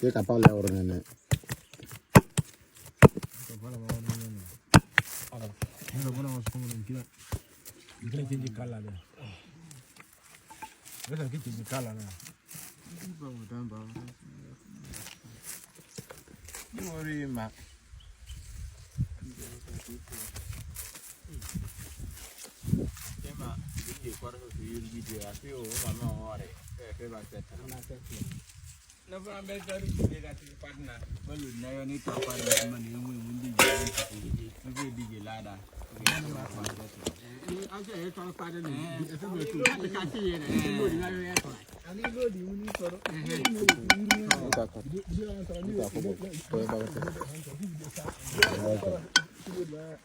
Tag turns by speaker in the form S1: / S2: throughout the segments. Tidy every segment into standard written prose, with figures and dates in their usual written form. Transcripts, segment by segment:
S1: Ke ka pala ya nene.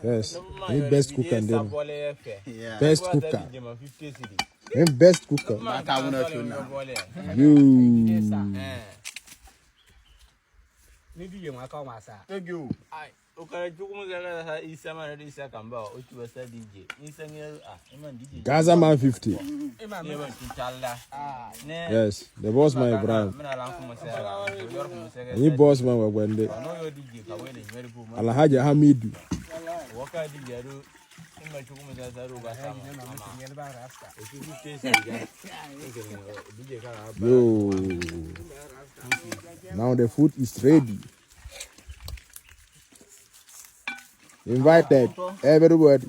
S1: Yes, ni best cooker ndenu. Best cooker. Ni best cooker. You. Gaza man 50. Yes, the boss man Ibrahim. Ni boss man Wagwende. Alhaji Hamidu. Yo. Now the food is ready. Invited everybody.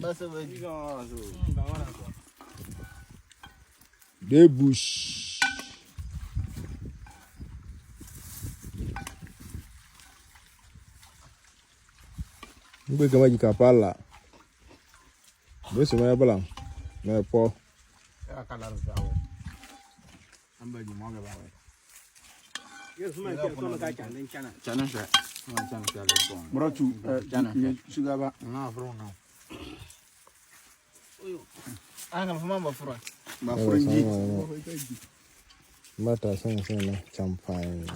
S1: The bush. Mgbe kama jikapala. Beso maya bala. Na po.
S2: Muratu, shugaba.
S1: Mata sana sana champagne.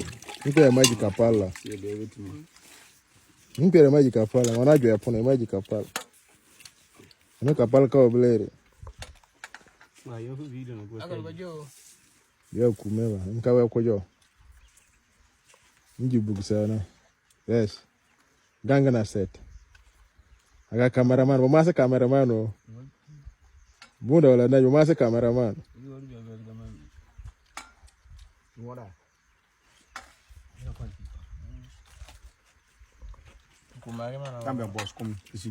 S1: Mpe ya maji kapala. Mpe ya maji kapala. Wanajua ya pona maji kapala. Ano kapala kwa blere. Ya kumeba. Nkawe kojo. Nji bugsana. Yes. Ganga na set. Aga cameraman, bomasa cameraman o. Bunda wala na bomasa cameraman.
S2: Kambe boss kum isi